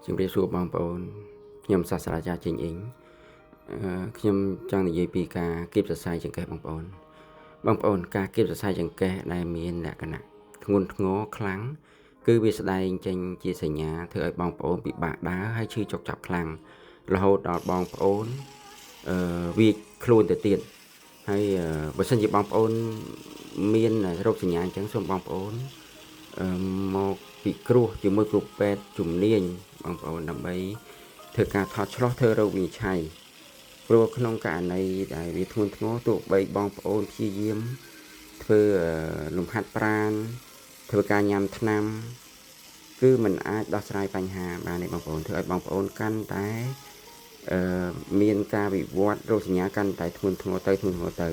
ជំរាបសួរបងប្អូនខ្ញុំសាស្ត្រាចារ្យចេងអ៊ីងខ្ញុំចង់និយាយពីការគៀបសរសៃចង្កេះបងប្អូនបងប្អូនការគៀបសរសៃចង្កេះដែលមានលក្ខណៈធ្ងន់ធ្ងរខ្លាំងគឺវាស្ដែងចេញជាសញ្ញាធ្វើឲ្យបងប្អូនពិបាកដើរហើយឈឺចុកចាប់ខ្លាំងរហូតដល់បងប្អូនវាចខ្លួនទៅទៀតហើយបើសិនជាបងប្អូនមានរោគសញ្ញាអញ្ចឹងសូមបងប្អូនមកពិគ្រោះជាមួយគ្រូពេទ្យជំនាញបងប្អូនដើម្បីធ្វើការថតឆ្លោះធ្វើរោគវិនិច្ឆ័យព្រោះក្នុងករណីដែលវាធ្ងន់ធ្ងរទោះបីបងប្អូនព្យាយាមធ្វើលំហាត់ប្រាណធ្វើការញ៉ាំថ្នាំគឺมันអាចដោះស្រាយបញ្ហាបានទេបងប្អូនធ្វើឲ្យបងប្អូនកាន់តែមានការវិវត្តរោគសញ្ញាកាន់តែធ្ងន់ធ្ងរទៅធ្ងន់ធ្ងរទៅ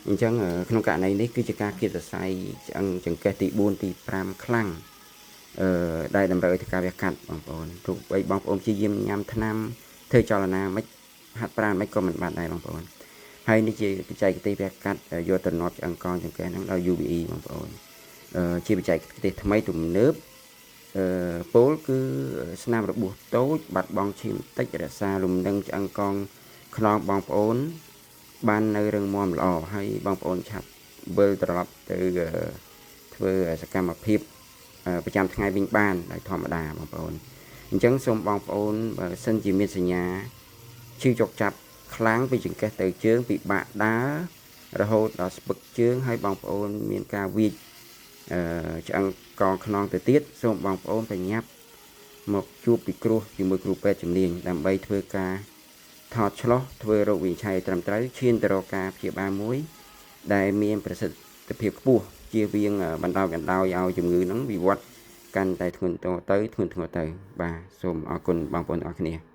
អញ្ចឹងក្នុងករណីនេះគឺជាការគៀបសរសៃឆ្អឹងចង្កេះទី4ទី5ខ្លាំងដែលតម្រូវឲ្យធ្វើការវះកាត់បងប្អូនទោះបីបងប្អូនព្យាយាមញ៉ាំថ្នាំធ្វើចលនាមិនហាត់ប្រាណមិនក៏មិនបាត់ដែរបងប្អូនហើយនេះជាបច្ចេកទេសវះកាត់យកតំណប់ឆ្អឹងកងចង្កេះហ្នឹងដោយ UVE បងប្អូនជាបច្ចេកទេសថ្មីទំនើបពោលគឺស្នាមរបួសតូចបាត់បង់ឈាមតិចរក្សាលំនឹងឆ្អឹងកងខ្នងបងប្អូនបាននៅរឹងមាំល្អហើយបងប្អូនឆាប់វិលត្រឡប់ទៅធ្វើសកម្មភាពប្រចាំថ្ងៃវិញបានដោយធម្មតាបងប្អូនអញ្ចឹងសូមបងប្អូនបើសិនជាមានសញ្ញាឈឺចុកចាប់ខ្លាំងពីចង្កេះទៅជើងពិបាកដើររហូតដល់ស្ពឹកជើងហើយបងប្អូនមានការវាចឆ្អឹងកងខ្នងទៅទៀតសូមបងប្អូនប្រញាប់មកជួបពិគ្រោះជាមួយគ្រូពេទ្យជំនាញដើម្បីធ្វើការថតឆ្លោះធ្វើរោគវិនិច្ឆ័យត្រឹមត្រូវឈានទៅរកការព្យាបាលមួយដែលមានប្រសិទ្ធភាពខ្ពស់ជៀសវាងបណ្ដោយបណ្ដោយឲ្យជំងឺហ្នឹងវិវត្តកាន់តែធ្ងន់ធ្ងរទៅធ្ងន់ធ្ងរទៅបាទសូមអរគុណបងប្អូនទាំងអស់គ្នា។